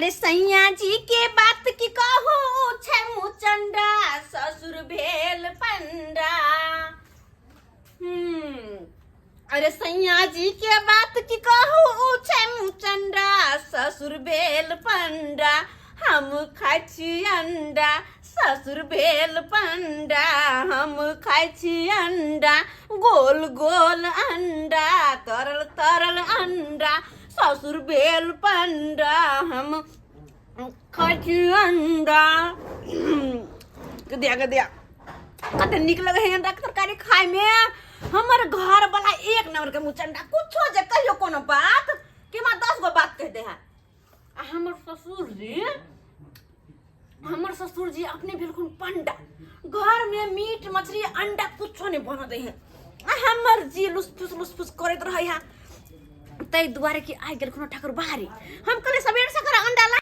अरे सैया जी के बात की कहू, छै मुचंडा, ससुर भेल पंडा। अरे सैया जी के बात की कहू, छै मुचंडा, ससुर भेल पंडा। हम खाइ छी अंडा, ससुर भेल पंडा। हम खाइ छी अंडा, गोल गोल अंडा, तरल तरल अंडा, ससुर भेल पंडा। हम खाइ छी अंडा। गदिया गदिया, कते नीक लगे है अंडा के तरकारी खाय में। हमर घर वाला एक नंबर के मुचंडा, कुछो जे कहियो कोनो बात कि हमरा 10 गो बात कह दे है। आ हमर ससुर जी अपने बिल्कुल पंडा, घर में मीट मछली अंडा कुछो नहीं बना दे है। आ हमर जी लुसफुस लुसफुस करैत रहे है, ताहि दुआरे कि आइ गेलखुन ठाकुर बाहरी। हम कहले सबेर सकाल अंडा ला।